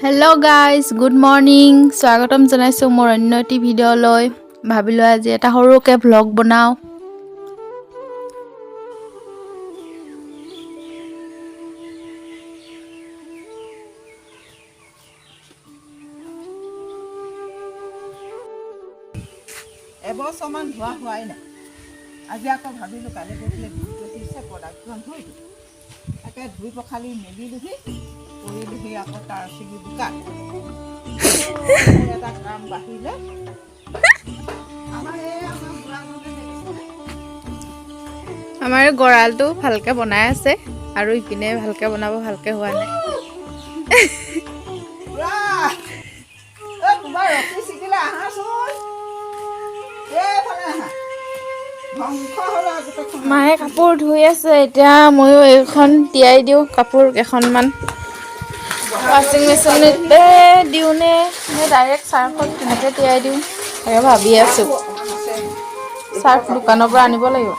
Hello' guys, good morning. স্বাগতম জনাইছোঁ মোৰ অন্য এটি ভিডিঅ'লৈ। ভাবিলোঁ আজি এটা সৰুকৈ ভ্লগ বনাওঁ। এবছৰমান ধোৱা হোৱাই নাই। আজি আকৌ ভাবিলোঁ, কালি পৰহিলে বিহুটো আহিছে, প্ৰডাক্টখন ধুই দিওঁ। তাকে ধুই পখালি মেলিলোহি, কৰিলোহি। আকৌ তাৰ ছিগি বোকা, মোৰ এটা কাম বাঢ়িলে। আমাৰ এই আমাৰ বুঢ়াজনে দেখিছেনে? আমাৰ গঁৰালটো ভালকৈ বনাই আছে আৰু ইপিনে ভালকৈ বনাব ভালকৈ হোৱা নাই। বুঢ়া, ঐ, তোমাৰ ৰছী ছিগিলে, আহাচোন, এইফালে আহা। ধ্বংস হ'ল আৰু গোটেইখন। মায়ে কাপোৰ ধুই আছে। এতিয়া ময়ো এইখন তিয়াই দিওঁ কাপোৰ কেইখনমান। ৱাশ্বিং মেচিনতে দিওঁ নে নে ডাইৰেক্ট চাৰ্ফত তেনেকৈ তিয়াই দিওঁ, তাকে ভাবি আছোঁ। চাৰ্ফ দোকানৰ পৰা আনিব লাগিব।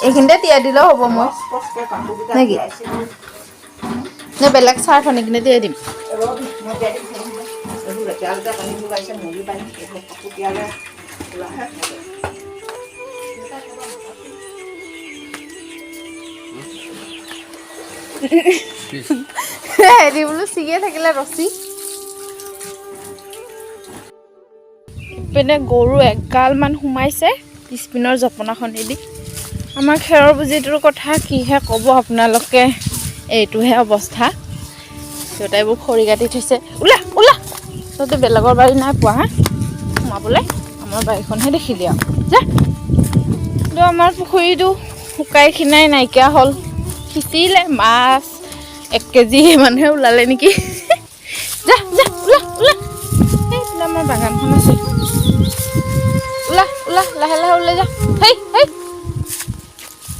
এইখিনিতে তিয়াই দিলেও হ'ব মই স্পষ্টকৈ কাপোৰকেইটা নেকি? তিয়াইছিলোঁ। নে বেলেগ চাৰ্ফ আনি কিনে তিয়াই দিম? ৰবি, মই তিয়াই দিম। এইবোৰ লেতেৰা লেতেৰা পানীবোৰ গাইছে, মুৰ্গী পানী, এইবোৰ কাপোৰ তিয়ালে ওলাহে। হেৰি বোলো, ছিগিয়ে থাকিলে ৰছী। ইপিনে গৰু এগালমান সোমাইছে পিছপিনৰ জপনাখনেদি। আমাৰ খেৰৰ বুজিটোৰ কথা কিহে ক'ব আপোনালোকে, এইটোহে অৱস্থা। দেউতাই এইবোৰ খৰি কাটি থৈছে। ওলা ওলা, তহঁতে বেলেগৰ বাৰী নাই পোৱা হা সোমাবলৈ, আমাৰ বাৰীখনহে দেখিলি আৰু, যা। কিন্তু আমাৰ পুখুৰীটো শুকাই খিনাই নাইকিয়া হ'ল। সিঁচিলে মাছ 1 কেজি মানহে ওলালে নেকি। যা যা, ওলা ওলা। এইফালে আমাৰ বাগানখন আছে। ওলা ওলা, লাহে লাহে ওলাই যা। হেই হেই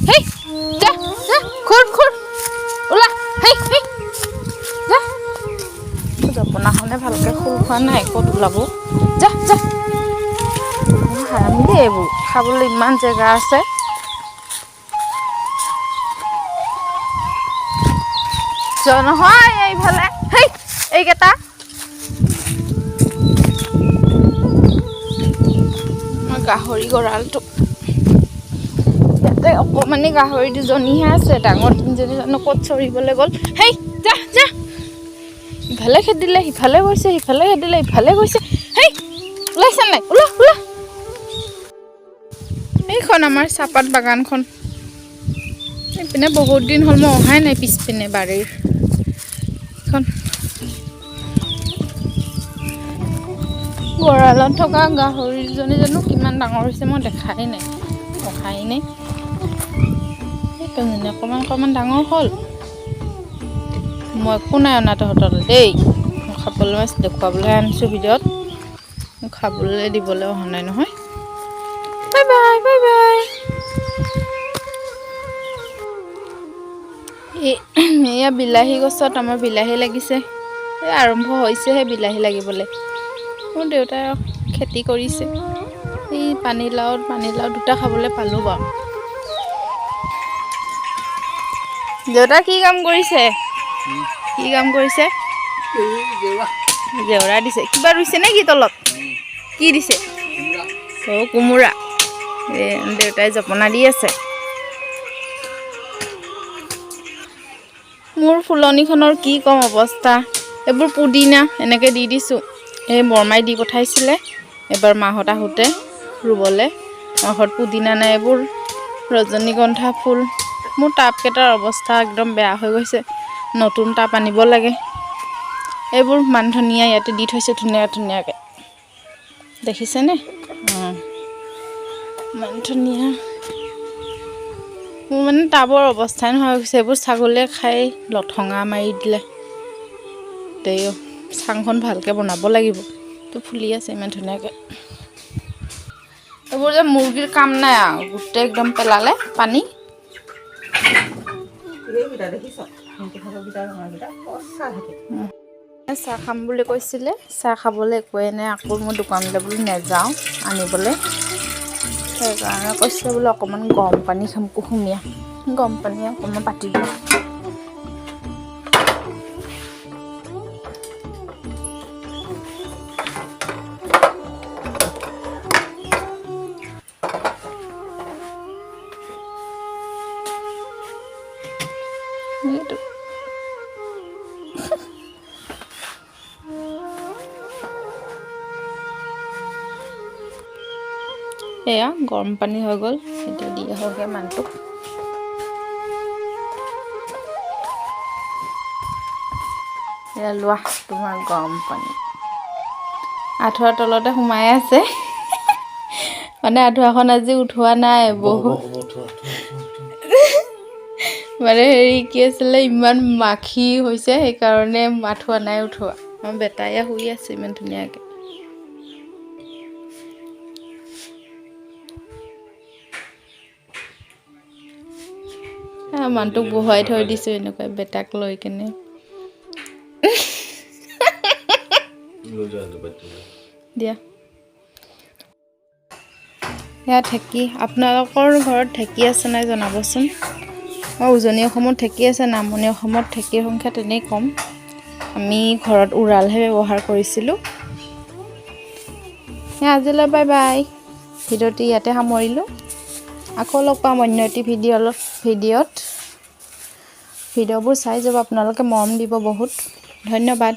হেই, যা যা, খুৰ খুৰ, ওলা। হেই হেই, যা। জপনাখনে ভালকৈ খোল খোৱা নাই, ক'ত ওলাব? যা যা। হাৰামি দেই এইবোৰ, খাবলৈ ইমান জেগা আছে। যোৱা নহয় এইফালে। হেই, এইকেইটা আমাৰ গাহৰি গঁৰালটো। ইয়াতে অকণমানি গাহৰি দুজনীহে আছে, ডাঙৰ তিনিজনী জানো ক'ত চৰিবলৈ গ'ল। হেই, যা যা। ইফালে খেদিলে সিফালে গৈছে, সিফালে খেদিলে ইফালে গৈছে। হেই, ওলাইছে নাই? ওলা ওলা। এইখন আমাৰ চাহপাত বাগানখন। এইপিনে বহুত দিন হ'ল মই অহাই নাই পিছপিনে বাৰীৰ এইখন। গঁৰালত থকা গাহৰিজনী জানো কিমান ডাঙৰ হৈছে, মই দেখাই নাই, অহাই নাই। সেইজনী অকণমান অকণমান ডাঙৰ হ'ল। মই একো নাই অনা তহঁতলৈ দেই। মই খাবলৈ মাছ দেখুৱাবলৈহে আনিছোঁ ভিডিঅ'ত, মোক খাবলৈ দিবলৈ অহা নাই নহয়। Bye bye, bye bye. এয়া বিলাহী গছত আমাৰ বিলাহী লাগিছে। এই আৰম্ভ হৈছেহে বিলাহী লাগিবলৈ। মোৰ দেউতাই খেতি কৰিছে। এই পানীলাওত পানীলাও দুটা খাবলৈ পালোঁ বাৰু। দেউতা কি কাম কৰিছে? কি কাম কৰিছে? জেওৰা দিছে। কিবা ৰুইছে নে কি তলত? কি দিছে? অ', কোমোৰা। এই দেউতাই জপনা দি আছে। মোৰ ফুলনিখনৰ কি ক'ম অৱস্থা। এইবোৰ পুদিনা এনেকৈ দি দিছোঁ। এই বৰমাই দি পঠাইছিলে এবাৰ মাহঁত আহোঁতে ৰুবলৈ। আমাৰ ঘৰত পুদিনা নাই। এইবোৰ ৰজনীগন্ধা ফুল। মোৰ টাবকেইটাৰ অৱস্থা একদম বেয়া হৈ গৈছে, নতুন টাব আনিব লাগে। এইবোৰ মান ধনিয়া ইয়াতে দি থৈছে ধুনীয়া ধুনীয়াকৈ, দেখিছেনে? অঁ, মান ধনিয়া। মোৰ মানে টাবৰ অৱস্থাই নোহোৱা হৈ গৈছে। এইবোৰ ছাগলীয়ে খাই লঠঙা মাৰি দিলে। তেও চাংখন ভালকৈ বনাব লাগিব। তো ফুলি আছে ইমান ধুনীয়াকৈ। এইবোৰ যে মুৰ্গীৰ কাম নাই আৰু, গোটেই একদম পেলালে পানী। এইকেইটা দেখিছ, সেইকেইটা ৰঙাকেইটা সঁচা থাকে। চাহ খাম বুলি কৈছিলে, চাহ খাবলৈ একোৱেই নাই। আকৌ মই দোকানলৈ বোলো নেযাওঁ আনিবলৈ, সেইকাৰণে কৈছে বোলে অকণমান গৰম পানী খাম কুহুমীয়া। গৰম পানী অকণমান পাতি দিওঁ। এইটো এয়া গৰম পানী হৈ গ'ল, এতিয়া দি আহোঁগৈ মানুহটোক। এয়া লোৱা তোমাৰ গৰম পানী। আঁঠুৱাৰ তলতে সোমাই আছে, মানে আঁঠুৱাখন আজি উঠোৱা নাই বহুত। মানে হেৰি কি আছিলে, ইমান মাখি হৈছে, সেইকাৰণে আঁঠুৱা নাই উঠোৱা। আমাৰ বেটায়ে শুই আছে ইমান ধুনীয়াকৈ। মানুহটোক বহুৱাই থৈ দিছোঁ এনেকুৱা বেটাক লৈ কেনে। দিয়া সেয়া ঢেঁকী। আপোনালোকৰ ঘৰত ঢেঁকী আছে নাই জনাবচোন। মই উজনি অসমত ঢেঁকী আছে, নামনি অসমত ঢেঁকীৰ সংখ্যা তেনেই কম। আমি ঘৰত উৰালহে ব্যৱহাৰ কৰিছিলোঁ। সেয়া আজিলৈ বাই বাই, ভিডিঅ'টি ইয়াতে সামৰিলোঁ। আকৌ লগ পাম অন্য এটি ভিডিঅ'ত। ভিডিঅ'বোৰ চাই যাব আপোনালোকে, মৰম দিব বহুত। ধন্যবাদ।